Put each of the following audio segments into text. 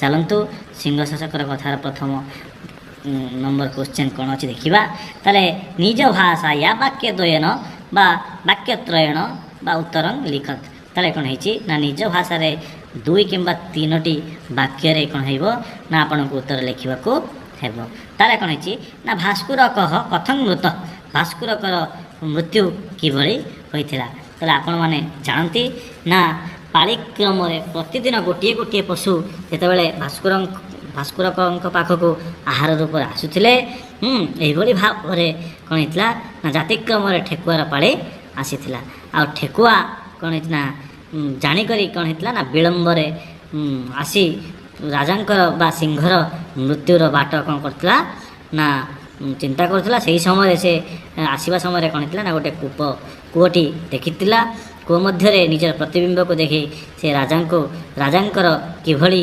ଚାଲନ୍ତୁ, ସିଂହ ଶଶକର କଥାର ପ୍ରଥମ ନମ୍ବର କ୍ୱେଶ୍ଚନ୍ କ'ଣ ଅଛି ଦେଖିବା। ତାହେଲେ ନିଜ ଭାଷାୟା ବାକ୍ୟ ଦ୍ୱୟନ ବା ବାକ୍ୟତ୍ରୟଣ ବା ଉତ୍ତରଂ ଲିଖତ। ତାହେଲେ କ'ଣ ହେଇଛି ନା, ନିଜ ଭାଷାରେ ଦୁଇ କିମ୍ବା ତିନୋଟି ବାକ୍ୟରେ କ'ଣ ହେବ ନା, ଆପଣଙ୍କୁ ଉତ୍ତର ଲେଖିବାକୁ ହେବ। ତାହେଲେ କ'ଣ ହେଇଛି ନା, ଭାସ୍କୁରକଃ କଥଂ ମୃତ? ଭାସ୍କୁରକର ମୃତ୍ୟୁ କିଭଳି ହୋଇଥିଲା? ତାହେଲେ ଆପଣମାନେ ଜାଣନ୍ତି ନା, ପାଳିକ୍ରମରେ ପ୍ରତିଦିନ ଗୋଟିଏ ଗୋଟିଏ ପଶୁ ଯେତେବେଳେ ଭାସ୍କୁରକଙ୍କ ପାଖକୁ ଆହାର ରୂପରେ ଆସୁଥିଲେ, ଏହିଭଳି ଭାବରେ କ'ଣ ହେଇଥିଲା ନା, ଜାତିକ୍ରମରେ ଠେକୁଆର ପାଳି ଆସିଥିଲା। ଆଉ ଠେକୁଆ କ'ଣ ହେଇଛି ନା, ଜାଣିକରି କ'ଣ ହେଇଥିଲା ନା, ବିଳମ୍ବରେ ଆସି ରାଜାଙ୍କର ବା ସିଂହର ମୃତ୍ୟୁର ବାଟ କ'ଣ କରୁଥିଲା ନା, ଚିନ୍ତା କରୁଥିଲା। ସେହି ସମୟରେ ସେ ଆସିବା ସମୟରେ କ'ଣ ହେଇଥିଲା ନା, ଗୋଟେ କୂଅଟି ଦେଖିଥିଲା। କୂଅ ମଧ୍ୟରେ ନିଜର ପ୍ରତିବିମ୍ବକୁ ଦେଖି ସେ ରାଜାଙ୍କର କିଭଳି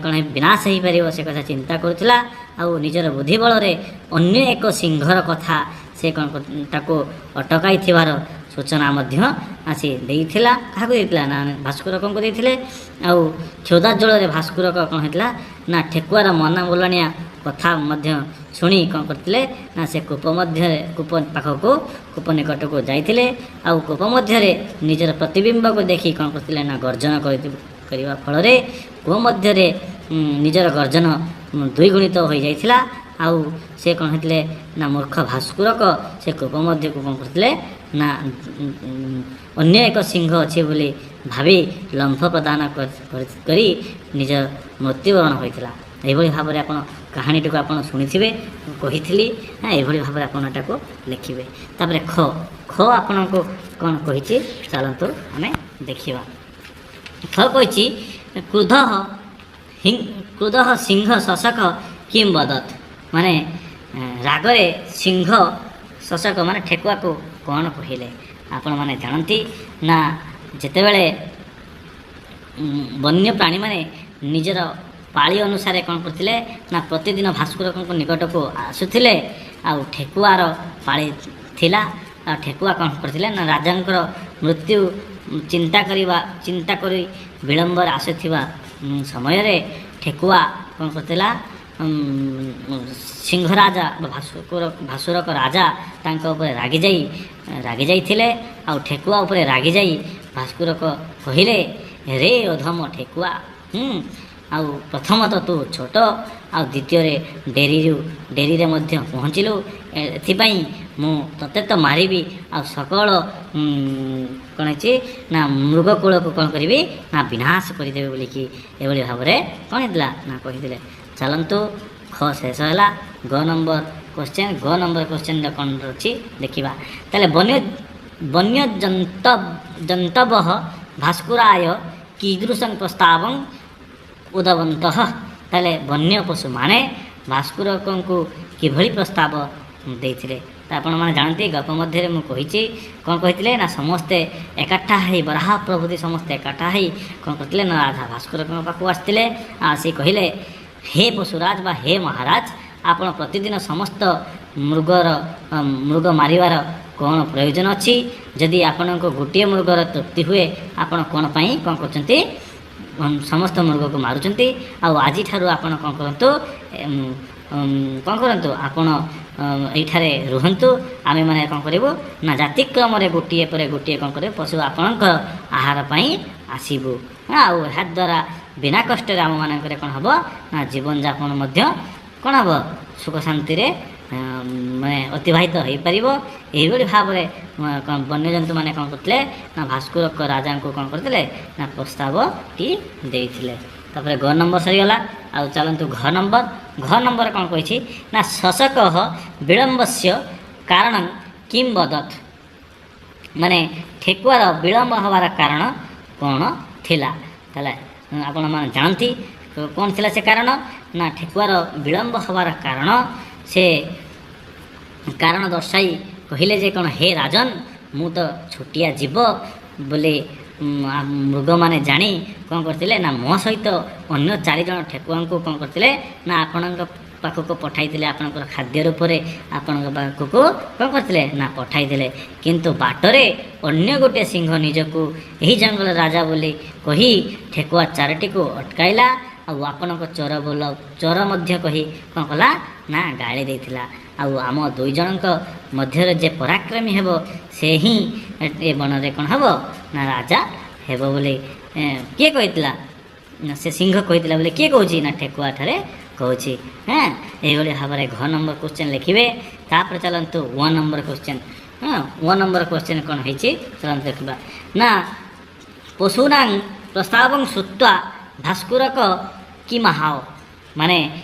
କ'ଣ ବିନାଶ ହେଇପାରିବ, ସେ କଥା ଚିନ୍ତା କରୁଥିଲା। ଆଉ ନିଜର ବୁଦ୍ଧି ବଳରେ ଅନ୍ୟ ଏକ ସିଂହର କଥା ସେ କ'ଣ ତାକୁ ଅଟକାଇଥିବାର ସୂଚନା ମଧ୍ୟ ଆସି ଦେଇଥିଲା। କାହାକୁ ଦେଇଥିଲା ନା, ଭାସ୍କରକଙ୍କୁ ଦେଇଥିଲେ। ଆଉ କ୍ଷୁଧା ଜଳରେ ଭାସ୍କରକ କ'ଣ ହେଇଥିଲା ନା, ଠେକୁଆର ମନା ବୋଲାଣିଆ କଥା ମଧ୍ୟ ଶୁଣି କ'ଣ କରିଥିଲେ ନା, ସେ କୂପ ମଧ୍ୟରେ କୂପ ପାଖକୁ କୂପ ନିକଟକୁ ଯାଇଥିଲେ। ଆଉ କୂପ ମଧ୍ୟରେ ନିଜର ପ୍ରତିବିମ୍ବକୁ ଦେଖି କ'ଣ କରିଥିଲେ ନା, ଗର୍ଜନ କରିବା ଫଳରେ କୂଅ ମଧ୍ୟରେ ନିଜର ଗର୍ଜନ ଦ୍ୱିଗୁଣିତ ହୋଇଯାଇଥିଲା। ଆଉ ସେ କ'ଣ ହେଇଥିଲେ ନା, ମୂର୍ଖ ଭାସ୍କୁରକ ସେ କୂପ ମଧ୍ୟକୁ କ'ଣ କରିଥିଲେ ନା, ଅନ୍ୟ ଏକ ସିଂହ ଅଛି ବୋଲି ଭାବି ଲମ୍ଫ ପ୍ରଦାନ କରି ନିଜ ମୃତ୍ୟୁବରଣ ହୋଇଥିଲା। ଏହିଭଳି ଭାବରେ ଆପଣ କାହାଣୀଟିକୁ ଆପଣ ଶୁଣିଥିବେ, ମୁଁ କହିଥିଲି। ହଁ, ଏଇଭଳି ଭାବରେ ଆପଣ ଏଟାକୁ ଲେଖିବେ। ତାପରେ ଖ ଆପଣଙ୍କୁ କ'ଣ କହିଛି, ଚାଲନ୍ତୁ ଆମେ ଦେଖିବା। ଖ କହିଛି, କ୍ରୁଧଃ ସିଂହ ଶଶକ କିಂ ବଦତ୍? ମାନେ ରାଗରେ ସିଂହ ଶଶକ ମାନେ ଠେକୁଆକୁ କ'ଣ କହିଲେ? ଆପଣମାନେ ଜାଣନ୍ତି ନା, ଯେତେବେଳେ ବନ୍ୟ ପ୍ରାଣୀମାନେ ନିଜର ପାଳି ଅନୁସାରେ କ'ଣ କରୁଥିଲେ ନା, ପ୍ରତିଦିନ ଭାସ୍କରଙ୍କ ନିକଟକୁ ଆସୁଥିଲେ। ଆଉ ଠେକୁଆର ପାଳି ଥିଲା। ଆଉ ଠେକୁଆ କ'ଣ କରିଥିଲେ ନା, ରାଜାଙ୍କର ମୃତ୍ୟୁ ଚିନ୍ତା କରି ବିଳମ୍ବରେ ଆସୁଥିବା ସମୟରେ ଠେକୁଆ କ'ଣ କରିଥିଲା? ସିଂହରାଜା ବା ଭାସୁରକ ରାଜା ତାଙ୍କ ଉପରେ ରାଗି ଯାଇଥିଲେ। ଆଉ ଠେକୁଆ ଉପରେ ରାଗିଯାଇ ଭାସ୍କରକ କହିଲେ, ରେ ଅଧମ ଠେକୁଆ, ଆଉ ପ୍ରଥମତଃ ତୁ ଛୋଟ, ଆଉ ଦ୍ୱିତୀୟରେ ଡେରିରେ ମଧ୍ୟ ପହଞ୍ଚିଲୁ। ଏଥିପାଇଁ ମୁଁ ତତେ ତ ମାରିବି, ଆଉ ସକଳ କ'ଣ ହେଇଛି ନା, ମୃଗକୂଳକୁ କ'ଣ କରିବି ନା, ବିନାଶ କରିଦେବି ବୋଲିକି ଏଭଳି ଭାବରେ କ'ଣ ହେଇଥିଲା ନା, କହିଥିଲେ। ଚାଲନ୍ତୁ, ଖ ଶେଷ ହେଲା। ଗ ନମ୍ବର କ୍ୱେଶ୍ଚନ୍। ଗ ନମ୍ବର କ୍ୱେଶ୍ଚନ୍ର କ'ଣ ଅଛି ଦେଖିବା। ତାହେଲେ ବନ୍ୟ ଜନ୍ତବଃ ଭାସ୍କରାୟ କୀଦୃଶଂ ପ୍ରସ୍ତାବଂ ଉଦବନ୍ତଃ? ତାହେଲେ ବନ୍ୟ ପଶୁମାନେ ଭାସ୍କରକଙ୍କୁ କିଭଳି ପ୍ରସ୍ତାବ ଦେଇଥିଲେ? ତ ଆପଣମାନେ ଜାଣନ୍ତି, ଗପ ମଧ୍ୟରେ ମୁଁ କହିଛି। କ'ଣ କହିଥିଲେ ନା, ସମସ୍ତେ ଏକାଠା ହେଇ, ବରାହ ପ୍ରଭୃତି ସମସ୍ତେ ଏକାଠା ହେଇ କ'ଣ କରିଥିଲେ ନା, ରାଜା ଭାସ୍କରଙ୍କ ପାଖକୁ ଆସିଥିଲେ। ଆସି କହିଲେ, ହେ ପଶୁରାଜ ବା ହେ ମହାରାଜ, ଆପଣ ପ୍ରତିଦିନ ସମସ୍ତ ମୃଗ ମାରିବାର କ'ଣ ପ୍ରୟୋଜନ ଅଛି? ଯଦି ଆପଣଙ୍କ ଗୋଟିଏ ମୃଗର ତୃପ୍ତି ହୁଏ, ଆପଣ କ'ଣ ପାଇଁ କ'ଣ କରୁଛନ୍ତି, ସମସ୍ତ ମୃଗକୁ ମାରୁଛନ୍ତି? ଆଉ ଆଜିଠାରୁ ଆପଣ କ'ଣ କରନ୍ତୁ, କ'ଣ କରନ୍ତୁ, ଆପଣ ଏଇଠାରେ ରୁହନ୍ତୁ। ଆମେମାନେ କ'ଣ କରିବୁ ନା, ଜାତିକ୍ରମରେ ଗୋଟିଏ ପରେ ଗୋଟିଏ କ'ଣ କରିବୁ, ପଶୁ ଆପଣଙ୍କ ଆହାର ପାଇଁ ଆସିବୁ। ଆଉ ଏହାଦ୍ୱାରା ବିନା କଷ୍ଟରେ ଆମମାନଙ୍କରେ କ'ଣ ହେବ ନା, ଜୀବନଯାପନ ମଧ୍ୟ କ'ଣ ହେବ, ସୁଖ ଶାନ୍ତିରେ ମାନେ ଅତିବାହିତ ହୋଇପାରିବ। ଏହିଭଳି ଭାବରେ କ'ଣ ବନ୍ୟଜନ୍ତୁମାନେ କ'ଣ କରୁଥିଲେ ନା, ଭାସ୍କରକ ରାଜାଙ୍କୁ କ'ଣ କରିଥିଲେ ନା, ପ୍ରସ୍ତାବଟି ଦେଇଥିଲେ। ତାପରେ ଗ ନମ୍ବର ସରିଗଲା। ଆଉ ଚାଲନ୍ତୁ ଘ ନମ୍ବର। ଘ ନମ୍ବର କ'ଣ କହିଛି ନା, ଶଶକଃ ବିଳମ୍ବସ୍ୟ କାରଣ କିಂ ବଦତ୍? ମାନେ ଠେକୁଆର ବିଳମ୍ବ ହେବାର କାରଣ କ'ଣ ଥିଲା? ତାହେଲେ ଆପଣମାନେ ଜାଣନ୍ତି କ'ଣ ଥିଲା ସେ କାରଣ ନା, ଠେକୁଆର ବିଳମ୍ବ ହେବାର କାରଣ ସେ କାରଣ ଦର୍ଶାଇ କହିଲେ ଯେ କ'ଣ, ହେ ରାଜନ, ମୁଁ ତ ଛୋଟିଆ ଜୀବ ବୋଲି ମୃଗମାନେ ଜାଣି କ'ଣ କରିଥିଲେ ନା, ମୋ ସହିତ ଅନ୍ୟ ଚାରିଜଣ ଠେକୁଆଙ୍କୁ କ'ଣ କରିଥିଲେ ନା, ଆପଣଙ୍କ ପାଖକୁ ପଠାଇଥିଲେ। ଆପଣଙ୍କର ଖାଦ୍ୟ ରୂପରେ ଆପଣଙ୍କ ପାଖକୁ କ'ଣ କରିଥିଲେ ନା, ପଠାଇଥିଲେ। କିନ୍ତୁ ବାଟରେ ଅନ୍ୟ ଗୋଟିଏ ସିଂହ ନିଜକୁ ଏହି ଜଙ୍ଗଲ ରାଜା ବୋଲି କହି ଠେକୁଆ ଚାରୋଟିକୁ ଅଟକାଇଲା। ଆଉ ଆପଣଙ୍କ ଚୋର ବୋଲ ଚୋର ମଧ୍ୟ କହି କ'ଣ କଲା ନା ଗାଳି ଦେଇଥିଲା। ଆଉ ଆମ ଦୁଇ ଜଣଙ୍କ ମଧ୍ୟରେ ଯେ ପରାକ୍ରମୀ ହେବ, ସେ ହିଁ ଏ ବନରେ କ'ଣ ହେବ ନା ରାଜା ହେବ ବୋଲି କିଏ କହିଥିଲା ନା ସେ ସିଂହ କହିଥିଲା ବୋଲି କିଏ କହୁଛି ନା ଠେକୁଆ ଠାରେ କହୁଛି। ହଁ, ଏଇଭଳି ଭାବରେ ଘ ନମ୍ବର କ୍ୱେଶ୍ଚନ୍ ଲେଖିବେ। ତାପରେ ଚାଲନ୍ତୁ ୱାନ୍ ନମ୍ବର କ୍ୱେଶ୍ଚନ୍। ହଁ, ୱାନ୍ ନମ୍ବର କ୍ୱେଶ୍ଚନ୍ କ'ଣ ହେଇଛି ଚାଲନ୍ତୁ ଦେଖିବା। ନା ପଶୂନାଂ ପ୍ରସ୍ତାବଂ ଶ୍ରୁତ୍ୱା ଭାସ୍କରକ କିମାହ, ମାନେ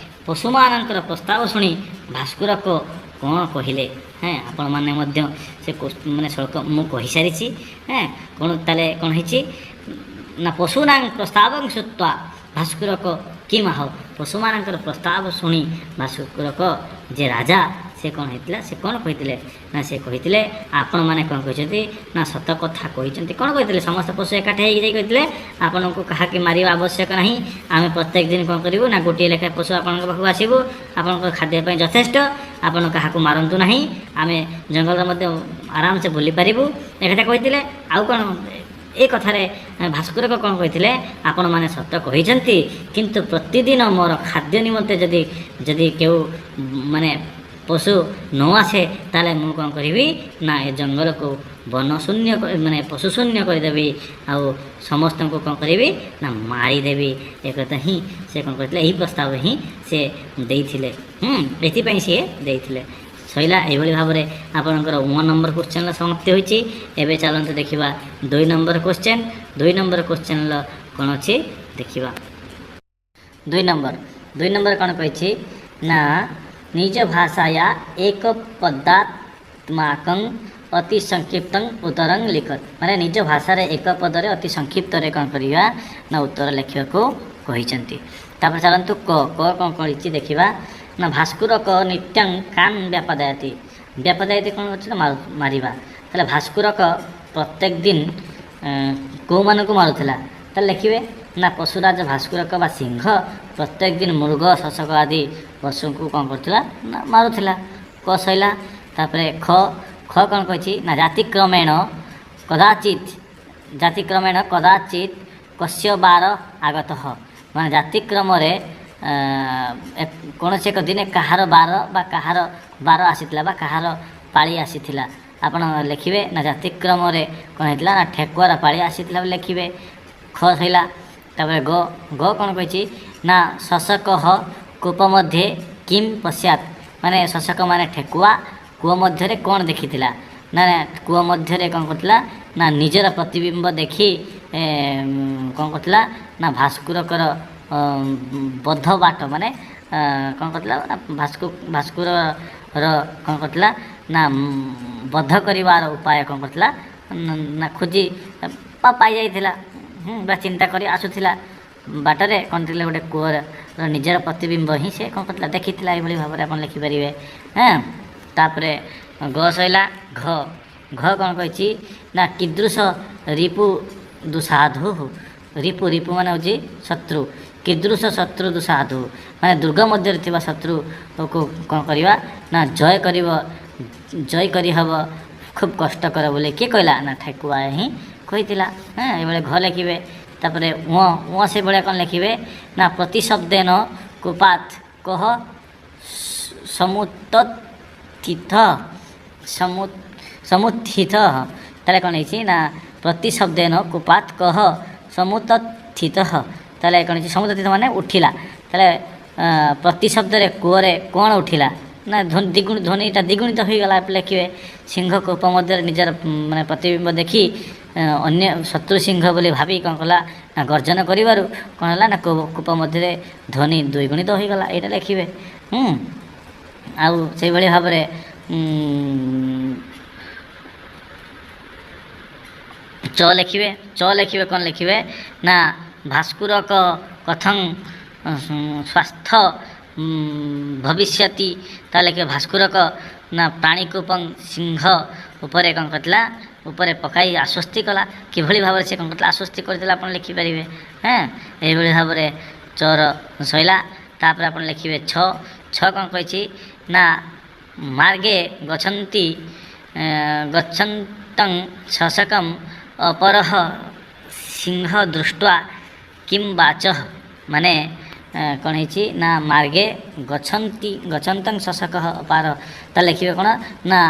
ପଶୁମାନଙ୍କର ପ୍ରସ୍ତାବ ଶୁଣି ଭାସ୍କରକ କ'ଣ କହିଲେ? ହେଁ, ଆପଣମାନେ ମଧ୍ୟ ସେ ମାନେ ଶ୍ଳୋକ ମୁଁ କହିସାରିଛି। ହେଁ, କ'ଣ ତାହେଲେ କ'ଣ ହେଇଛି ନା ପଶୂନାଂ ପ୍ରସ୍ତାବଂ ଶ୍ରୁତ୍ୱା ଭାସ୍କରକ କିମାହ, ପଶୁମାନଙ୍କର ପ୍ରସ୍ତାବ ଶୁଣି ଭାସ୍କରକ ଯେ ରାଜା ସେ କ'ଣ ହେଇଥିଲା, ସେ କ'ଣ କହିଥିଲେ ନା ସେ କହିଥିଲେ ଆପଣମାନେ କ'ଣ କହିଛନ୍ତି ନା ସତ କଥା କହିଛନ୍ତି। କ'ଣ କହିଥିଲେ? ସମସ୍ତ ପଶୁ ଏକାଠି ହେଇକି ଯାଇ କହିଥିଲେ ଆପଣଙ୍କୁ କାହାକି ମାରିବା ଆବଶ୍ୟକ ନାହିଁ, ଆମେ ପ୍ରତ୍ୟେକ ଦିନ କ'ଣ କରିବୁ ନା ଗୋଟିଏ ଲେଖାଏଁ ପଶୁ ଆପଣଙ୍କ ପାଖକୁ ଆସିବୁ, ଆପଣଙ୍କ ଖାଦ୍ୟ ପାଇଁ ଯଥେଷ୍ଟ, ଆପଣ କାହାକୁ ମାରନ୍ତୁ ନାହିଁ, ଆମେ ଜଙ୍ଗଲରେ ମଧ୍ୟ ଆରାମସେ ବୁଲିପାରିବୁ, ଏକଥା କହିଥିଲେ। ଆଉ କ'ଣ ଏ କଥାରେ ଭାସ୍କରକ କ'ଣ କହିଥିଲେ? ଆପଣମାନେ ସତ କହିଛନ୍ତି, କିନ୍ତୁ ପ୍ରତିଦିନ ମୋର ଖାଦ୍ୟ ନିମନ୍ତେ ଯଦି କେଉଁ ମାନେ ପଶୁ ନ ଆସେ, ତାହେଲେ ମୁଁ କ'ଣ କରିବି ନା ଏ ଜଙ୍ଗଲକୁ ବନ ଶୂନ୍ୟ ମାନେ ପଶୁ ଶୂନ୍ୟ କରିଦେବି, ଆଉ ସମସ୍ତଙ୍କୁ କ'ଣ କରିବି ନା ମାରିଦେବି। ଏ କଥା ହିଁ ସେ କ'ଣ କରିଥିଲେ, ଏହି ପ୍ରସ୍ତାବ ହିଁ ସେ ଦେଇଥିଲେ। ଏଥିପାଇଁ ସିଏ ଦେଇଥିଲେ। ସରିଲା। ଏଇଭଳି ଭାବରେ ଆପଣଙ୍କର ୱାନ୍ ନମ୍ବର କ୍ୱେଶ୍ଚନ୍ର ସମାପ୍ତି ହୋଇଛି। ଏବେ ଚାଲନ୍ତୁ ଦେଖିବା ଦୁଇ ନମ୍ବର କ୍ୱେଶ୍ଚନ୍। ଦୁଇ ନମ୍ବର କ୍ୱେଶ୍ଚନ୍ର କ'ଣ ଅଛି ଦେଖିବା। ଦୁଇ ନମ୍ବର କ'ଣ କହିଛି ନା ନିଜ ଭାଷାୟା ଏକ ପଦାତ୍ମାକଂ ଅତି ସଂକ୍ଷିପ୍ତଂ ଉତ୍ତରଂ ଲିଖତ, ମାନେ ନିଜ ଭାଷାରେ ଏକ ପଦରେ ଅତି ସଂକ୍ଷିପ୍ତରେ କ'ଣ କରିବା ନା ଉତ୍ତର ଲେଖିବାକୁ କହିଛନ୍ତି। ତାପରେ ଚାଲନ୍ତୁ କ କ କ'ଣ କହିଛି ଦେଖିବା। ନା ଭାସ୍କରକ ନିତ୍ୟଂ କାନ୍ ବ୍ୟାପଦାୟତି, ବ୍ୟାପଦାୟତି କ'ଣ ଅଛି ନା ମାରିବା। ତାହେଲେ ଭାସ୍କରକ ପ୍ରତ୍ୟେକ ଦିନ କେଉଁମାନଙ୍କୁ ମାରୁଥିଲା? ତାହେଲେ ଲେଖିବେ ନା ପଶୁରାଜ ଭାସ୍କରକ ବା ସିଂହ ପ୍ରତ୍ୟେକ ଦିନ ମୃଗ ଶଶକ ଆଦି ପଶୁଙ୍କୁ କ'ଣ କରୁଥିଲା ନା ମାରୁଥିଲା। କ ସରିଲା। ତାପରେ ଖ ଖ କ'ଣ କହିଛି ନା ଜାତିକ୍ରମେଣ କଦାଚିତ୍, ଜାତିକ୍ରମେଣ କଦାଚିତ୍ କସ୍ୟ ବାର ଆଗତଃ, ମାନେ ଜାତିକ୍ରମରେ କୌଣସି ଏକ ଦିନେ କାହାର ବାର ବା କାହାର ବାର ଆସିଥିଲା ବା କାହାର ପାଳି ଆସିଥିଲା। ଆପଣ ଲେଖିବେ ନା ଜାତିକ୍ରମରେ କ'ଣ ହେଇଥିଲା ନା ଠେକୁଆର ପାଳି ଆସିଥିଲା ବୋଲି ଲେଖିବେ। ଖ ସରିଲା। ତାପରେ ଗ ଗ କ'ଣ କହିଛି ନା ଶଶକଃ କୂପ ମଧ୍ୟେ କିମ୍ ପଶ୍ୟାତ୍, ମାନେ ଶଶକ ମାନେ ଠେକୁଆ କୂଅ ମଧ୍ୟରେ କ'ଣ ଦେଖିଥିଲା ନା କୂଅ ମଧ୍ୟରେ କ'ଣ କରୁଥିଲା ନା ନିଜର ପ୍ରତିବିମ୍ବ ଦେଖି କ'ଣ କରୁଥିଲା ନା ଭାସ୍କରଙ୍କର ବଦ୍ଧ ବାଟ, ମାନେ କ'ଣ କରୁଥିଲା ନା ଭାସ୍କରର କ'ଣ କରୁଥିଲା ନା ବଦ୍ଧ କରିବାର ଉପାୟ କ'ଣ କରୁଥିଲା ନା ଖୋଜି ବା ପାଇଯାଇଥିଲା ବା ଚିନ୍ତା କରି ଆସୁଥିଲା ବାଟରେ କ'ଣ ଥିଲା ଗୋଟେ କୂଅର ନିଜର ପ୍ରତିବିମ୍ବ ହିଁ ସେ କ'ଣ କରୁଥିଲା ଦେଖିଥିଲା। ଏଇଭଳି ଭାବରେ ଆପଣ ଲେଖିପାରିବେ। ହଁ, ତାପରେ ଗ ସରିଲା। ଘ ଘ କ'ଣ କହିଛି ନା କୀଦୃଶ ରିପୁ ଦୁଃସାଧୁ, ରିପୁ ରିପୁ ମାନେ ହେଉଛି ଶତ୍ରୁ, କୀଦୃଶ ଶତ୍ରୁ ଦୁଃସାଧୁ ମାନେ ଦୁର୍ଗ ମଧ୍ୟରେ ଥିବା ଶତ୍ରୁକୁ କ'ଣ କରିବା ନା ଜୟ କରିବ, ଜୟ କରିହେବ ଖୁବ୍ କଷ୍ଟକର ବୋଲି କିଏ କହିଲା ନା ଠେକୁଆ ହିଁ କହିଥିଲା। ହଁ, ଏଇଭଳି ଘ ଲେଖିବେ। ତାପରେ ଉଁ ଉଁ ସେଭଳିଆ କ'ଣ ଲେଖିବେ ନା ପ୍ରତିଶବ୍ଦେନ କୁପାତ କହ ସମୁତ୍ଥିତ, ସମୁତ୍ଥିତ। ତାହେଲେ କ'ଣ ହେଇଛି ନା ପ୍ରତିଶବ୍ଦେନ କୁପାତ କହ ସମୁତ୍ଥିତ। ତାହେଲେ କ'ଣ ହେଇଛି? ସମୁତ୍ଥିତ ମାନେ ଉଠିଲା। ତାହେଲେ ପ୍ରତିଶବ୍ଦରେ କୂଅରେ କ'ଣ ଉଠିଲା ନା ଦ୍ୱିଗୁଣ ଧ୍ୱନିଟା ଦ୍ୱିଗୁଣିତ ହୋଇଗଲା ଲେଖିବେ। ସିଂହ କୂପ ମଧ୍ୟରେ ନିଜର ମାନେ ପ୍ରତିବିମ୍ବ ଦେଖି ଅନ୍ୟ ଶତ୍ରୁ ସିଂହ ବୋଲି ଭାବି କ'ଣ କଲା ନା ଗର୍ଜନ କରିବାରୁ କ'ଣ ହେଲା ନା କୂପ ମଧ୍ୟରେ ଧ୍ୱନି ଦ୍ୱିଗୁଣିତ ହୋଇଗଲା, ଏଇଟା ଲେଖିବେ। ଆଉ ସେଇଭଳି ଭାବରେ ଚ ଲେଖିବେ। ଚ ଲେଖିବେ କ'ଣ ଲେଖିବେ ନା ଭାସ୍କରକ କଥଂ ସ୍ୱାସ୍ଥ୍ୟ ଭବିଷ୍ୟତି। ତାହେଲେ ଲେଖିବେ ଭାସ୍କରକ ନା ପ୍ରାଣୀକୂପଂ ସିଂହ ଉପରେ କ'ଣ କରିଥିଲା ଉପରେ ପକାଇ ଆଶ୍ୱସ୍ତି କଲା, କିଭଳି ଭାବରେ ସେ କ'ଣ କରିଥିଲା ଆଶ୍ୱସ୍ତି କରିଥିଲା ଆପଣ ଲେଖିପାରିବେ। ହଁ, ଏଇଭଳି ଭାବରେ ଚର ସରିଲା। ତାପରେ ଆପଣ ଲେଖିବେ ଛ ଛ କ'ଣ କହିଛି ନା ମାର୍ଗେ ଗଛନ୍ତି ଗଚ୍ଛନ୍ତଂ ଶଶକମ୍ ଅପରହ ସିଂହ ଦୃଷ୍ଟ୍ୱା କିಂ ବାଚ, ମାନେ କ'ଣ ହେଇଛି ନା ମାର୍ଗେ ଗଛନ୍ତି ଗଛନ୍ତଂ ଶଶକଃ ଅପାର। ତାହେଲେ ଲେଖିବେ କ'ଣ ନା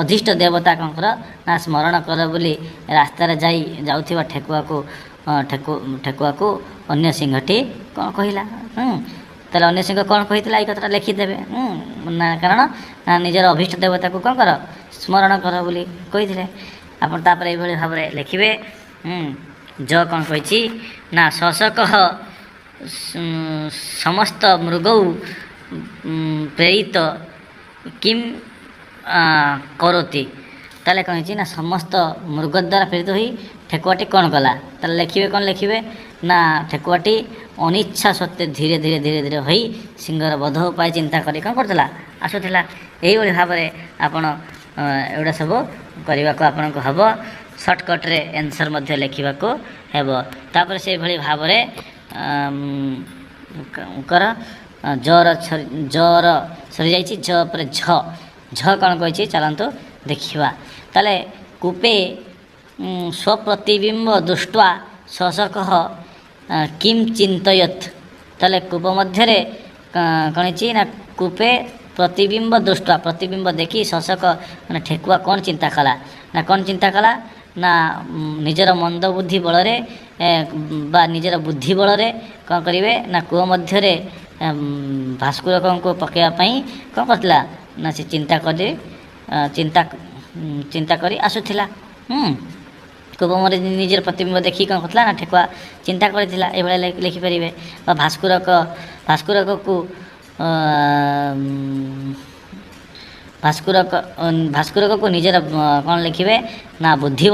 ଅଧିଷ୍ଠ ଦେବତା କ'ଣ କର ନା ସ୍ମରଣ କର ବୋଲି ରାସ୍ତାରେ ଯାଉଥିବା ଠେକୁଆକୁ ଠେକୁଆକୁ ଅନ୍ୟ ସିଂହଟି କ'ଣ କହିଲା? ତାହେଲେ ଅନ୍ୟ ସିଂହ କ'ଣ କହିଥିଲା, ଏଇ କଥାଟା ଲେଖିଦେବେ ନା, କାରଣ ନା ନିଜର ଅଭୀଷ୍ଟ ଦେବତାକୁ କ'ଣ କର, ସ୍ମରଣ କର ବୋଲି କହିଥିଲେ ଆପଣ। ତାପରେ ଏଇଭଳି ଭାବରେ ଲେଖିବେ। ଜ କ'ଣ କହିଛି ନା ଶଶକଃ ସମସ୍ତ ମୃଗୌ ପ୍ରେରିତ କିମ୍ କରୋତି। ତାହେଲେ କ'ଣ ହେଇଛି ନା ସମସ୍ତ ମୃଗ ଦ୍ୱାରା ପ୍ରେରିତ ହୋଇ ଠେକୁଆଟି କ'ଣ କଲା? ତାହେଲେ ଲେଖିବେ, କ'ଣ ଲେଖିବେ ନା ଠେକୁଆଟି ଅନିଚ୍ଛା ସତ୍ତ୍ୱେ ଧୀରେ ଧୀରେ ଧୀରେ ଧୀରେ ହୋଇ ସିଂହର ବଧ ଉପାୟ ଚିନ୍ତା କରି କ'ଣ କରୁଥିଲା, ଆସୁଥିଲା। ଏଇଭଳି ଭାବରେ ଆପଣ ଏଗୁଡ଼ା ସବୁ କରିବାକୁ ଆପଣଙ୍କୁ ହେବ। ସର୍ଟକଟ୍ରେ ଆନ୍ସର୍ ମଧ୍ୟ ଲେଖିବାକୁ ହେବ। ତାପରେ ସେଇଭଳି ଭାବରେ କର। ଜର ଜର ସରିଯାଇଛି। ଜ ପରେ ଝ। ଝ କ'ଣ କହିଛି ଚାଲନ୍ତୁ ଦେଖିବା। ତାହେଲେ କୂପେ ସ୍ୱପ୍ରତିବିମ୍ବ ଦୃଷ୍ଟ୍ୱା ଶଶକଃ କିମ୍ ଚିନ୍ତୟତ୍। ତାହେଲେ କୂପ ମଧ୍ୟରେ କ'ଣ ହେଇଛି ନା କୂପେ ପ୍ରତିବିମ୍ବ ଦୃଷ୍ଟ୍ୱା, ପ୍ରତିବିମ୍ବ ଦେଖି ଶଶକ ମାନେ ଠେକୁଆ କ'ଣ ଚିନ୍ତା କଲା ନା କ'ଣ ଚିନ୍ତା କଲା ନା ନିଜର ମନ୍ଦ ବୁଦ୍ଧି ବଳରେ ବା ନିଜର ବୁଦ୍ଧି ବଳରେ କ'ଣ କରିବେ ନା କୂଅ ମଧ୍ୟରେ ଭାସ୍କରଙ୍କୁ ପକାଇବା ପାଇଁ କ'ଣ କରିଥିଲା ନା ସେ ଚିନ୍ତା କରି ଆସୁଥିଲା। କୂପ ମଧ୍ୟରେ ନିଜର ପ୍ରତିବିମ୍ବ ଦେଖି କ'ଣ କରୁଥିଲା ନା ଠେକୁଆ ଚିନ୍ତା କରିଥିଲା, ଏଇଭଳିଆ ଲେଖିପାରିବେ। ବା ଭାସ୍କରକୁ ଭାସ୍କରକୁ ନିଜର କ'ଣ ଲେଖିବେ ନା ବୁଦ୍ଧି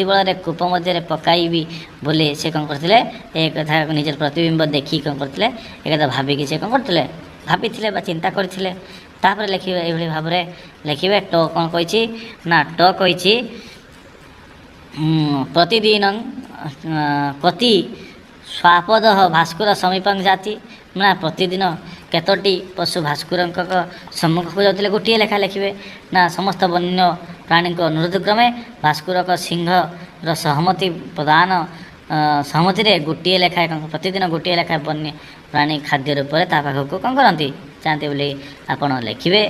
ବଳରେ କୂପ ମଧ୍ୟରେ ପକାଇବି ବୋଲି ସେ କ'ଣ କରିଥିଲେ, ଏ କଥା ନିଜର ପ୍ରତିବିମ୍ବ ଦେଖି କ'ଣ କରିଥିଲେ, ଏ କଥା ଭାବିକି ସେ କ'ଣ କରିଥିଲେ, ଭାବିଥିଲେ ବା ଚିନ୍ତା କରିଥିଲେ। ତାପରେ ଲେଖିବେ, ଏଇଭଳି ଭାବରେ ଲେଖିବେ। ଟ କ'ଣ କହିଛି ନା ଟ କହିଛି ପ୍ରତିଦିନ କତି ଶ୍ୱାପଦ ଭାସ୍କର ସମୀପଂ ଯାତି। ନା ପ୍ରତିଦିନ କେତୋଟି ପଶୁ ଭାସ୍କରଙ୍କ ସମ୍ମୁଖକୁ ଯାଉଥିଲେ? ଗୋଟିଏ ଲେଖା ଲେଖିବେ। ନା ସମସ୍ତ ବନ୍ୟ ପ୍ରାଣୀଙ୍କ ଅନୁରୋଧ କ୍ରମେ ଭାସ୍କରକ ସିଂହର ସହମତି ପ୍ରଦାନ ସହମତିରେ ଗୋଟିଏ ଲେଖାଏଁ ପ୍ରତିଦିନ ଗୋଟିଏ ଲେଖାଏଁ ବନ୍ୟ ପ୍ରାଣୀ ଖାଦ୍ୟ ରୂପରେ ତା ପାଖକୁ କ'ଣ କରନ୍ତି, ଯାଆନ୍ତି ବୋଲି ଆପଣ ଲେଖିବେ।